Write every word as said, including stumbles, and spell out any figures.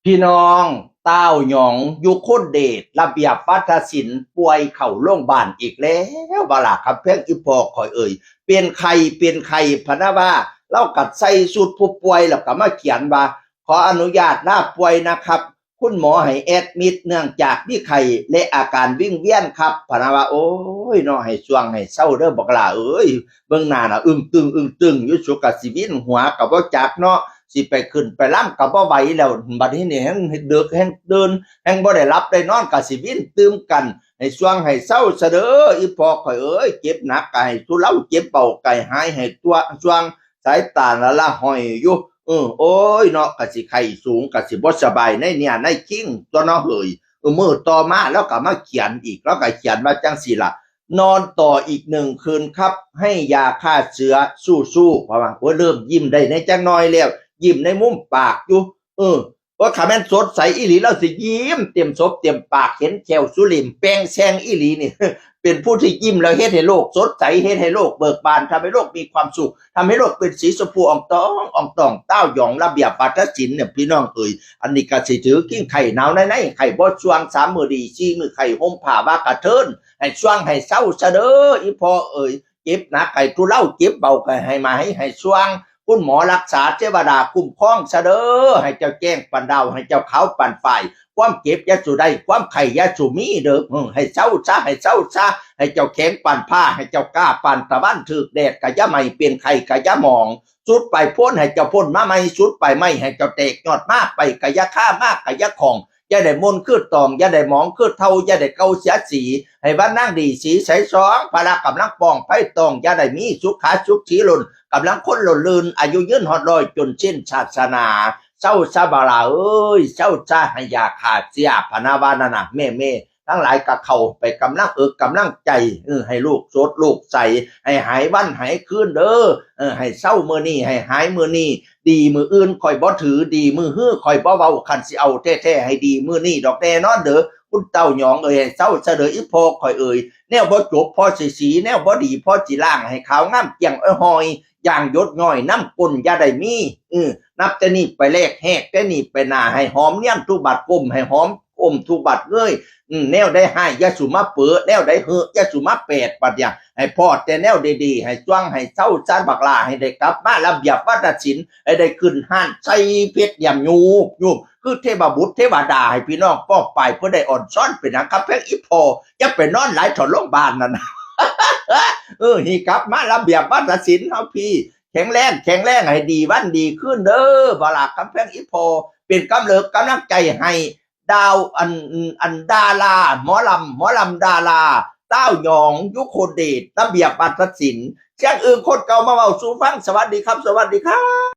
พี่น้อง ต้าวหยอง ยุคนเดช ระเบียบวัฒนศิลป์ ป่วยเข้าโรงบาลอีกแล้ว บ่ล่ะ คำแพงอีพ่อข่อยเอ่ย เป็นไข้ เป็นไข้ พะนะว่า ลาวก็ใส่ชุดผู้ป่วย แล้วก็มาเขียนว่า ขออนุญาตลาป่วยนะครับ คุณหมอให้แอดมิดเนื่องจากมีไข้และอาการวิงเวียนครับ พะนะว่า โอ้ยเนาะ ให้ซ่วงให้เซาเด้อบักหล้าเอ้ย เบิ่งหน้าน่ะอึ้งตึงอึ้งตึงอยู่ สุกะสิวินหัวกะบ่จักเนาะ สิไปขึ้นไปลำกะบ่ไหวแล้ว บัดนี้นี่แฮ่งเดิกแฮ่งเดิน แฮ่งบ่ได้หลับได้นอน กะสิวินตื่มกัน ให้ซ่วงให้เซาซะเด้อ อีพ่อข่อยเอ้ย เจ็บหนักกะให้สู่เลา เจ็บเบากะให้หาย ให้ตัวซ่วง สายตาละละห้อยอยู่ เออ โอ้ยเนาะ กะสิไข้สูง กะสิบ่สบายในเนี่ยในคิงตัวเนาะเฮ้ย เออ มื้อต่อมาลาวก็มาเขียนอีก ลาวก็เขียนว่าจั่งซี้ล่ะ นอนต่ออีกหนึ่งคืนครับ ให้ยาฆ่าเชื้อ สู้ๆ เพราะว่า โอ้ย เริ่มยิ้มได้ในจักหน่อยแล้ว ยิ้มในมุมปากอยู่ เออ ว่าคันแม่นสดใสอีหลี ลาวสิยิ้มเต็มศพเต็มปาก เห็นแข้วสุเหร่ยมแป่งแซงอีหลีนี่ เป็นผู้ที่ยิ้มแล้วเฮ็ดให้โลกสดใส เฮ็ดให้โลกเบิกบาน ทำให้โลกมีความสุข ทำให้โลกเป็นสีชมพูอ่องตองอ่องตอง ต้าวหยอง ระเบียบวัฒนศิลป์เนี่ย พี่น้องเอ่ย อันนี้ก็สิถือคิง ไข้หนาวในใน ไข้บ่ซ่วง สามมื้อดี สี่มื้อไข้ ห่มผ้าว่ากระเทิน ให้ซ่วงให้เซาซะเด้อ อีพ่อเอ่ย เจ็บหนักให้สู่เลา เจ็บเบากะให้หาย ให้ซ่วง คุณหมอรักษา เทวดาคุ้มครองซะเด้อ ให้เจ้าแจ้งปันดาว ให้เจ้าขาวปันฝ้าย ความเจ็บอย่าสู่ได้ ความไข้อย่าสู่มีเด้อ เออ ให้เซาซะ ให้เซาซะ ให้เจ้าแข็งปานฟ้า ให้เจ้ากล้าปานตะวัน ถืกแดดกะอย่าไหม้ เป็นไข้กะอย่าหมอง สุดปลายโพนให้เจ้าพ้นมาใหม่ สุดปลายไม้ให้เจ้าแตกยอดมา ไปกะอย่าคา มากะอย่าข้อง อย่าได้หม่นคือตอง อย่าได้หมองคือเทา อย่าได้เก่าเสียสี ให้วันนางดีสีใสส่อง พละกำลังป้องไฟตอง อย่าได้มีสุขาสุขสีล้น กำลังคนล้นลื่น อายุยืนฮอดร้อย จนสิ้นศาสนา เซาซะบักหล้าเอ้ย เซาซะ ให้ยาฆ่าเชื้อ พะนะว่านั่นน่ะ แม่ๆ ทั้งหลายก็เข้าไปกำลังเอิกกำลังใจ เออ ให้ลูกสดลูกใส ให้หายวันหายคืนเด้อ เออ ให้เซามื้อนี้ ให้หายมื้อนี้ ดีมื้ออื่นข่อยบ่ถือ ดีมื้อฮือข่อยบ่เว้า คันสิเอาแท้ๆ ให้ดีมื้อนี้ดอกแน่นอนเด้อ คุณต้าวหยองเอ่ย ให้เซาซะเด้อ อีพ่อข่อยเอ่ย แนวบ่จบพอสิสี แนวบ่ดีพอสิล้าง ให้ขาวงามเกลี้ยงอ้อยห้อย อย่างหยดย้อยน้ำก้นอย่าได้มี เออ นับแต่นี้ไปแลกแฮก แต่นี้ไปหน้า ให้หอมเนียนทุกบัดก้ม ให้หอมก้มทุกบัดเงย อืม แนวใดฮ้ายอย่าสู่มาเป๋อ แนวใดเฮอะอย่าสู่มาแปด บัดเนี่ย ให้พ้อแต่แนวดีๆ ให้ซ่วงให้เซาซะบักหล้า ให้ได้กลับมาระเบียบวัฒนศิลป์ ให้ได้ขึ้นฮ้านใส่เพชรเหลี่ยมยูบยูบ คือเทพบุตรเทวดา ให้พี่น้องป้องไปเพื่อได้อ่อนซ้อนเป็นหยัง คำแพงอีพ่อ อย่าไปนอนหลายเถาะโรงบาลนั่น เออ ให้กลับมาระเบียบวัฒนศิลป์เฮาพี่ แข็งแรง แข็งแรง ให้ดีวันดีคืนเด้อ บ่ล่ะ คำแพงอีพ่อ เป็นกำเลิกกำลังใจให้ดาว อัน อันดารา หมอลำ หมอลำดารา ต้าวหยอง ยุคนเดช ระเบียบวัฒนศิลป์ เสียงอื่นคนเก่ามาเว้าสู่ฟัง สวัสดีครับ สวัสดีครับ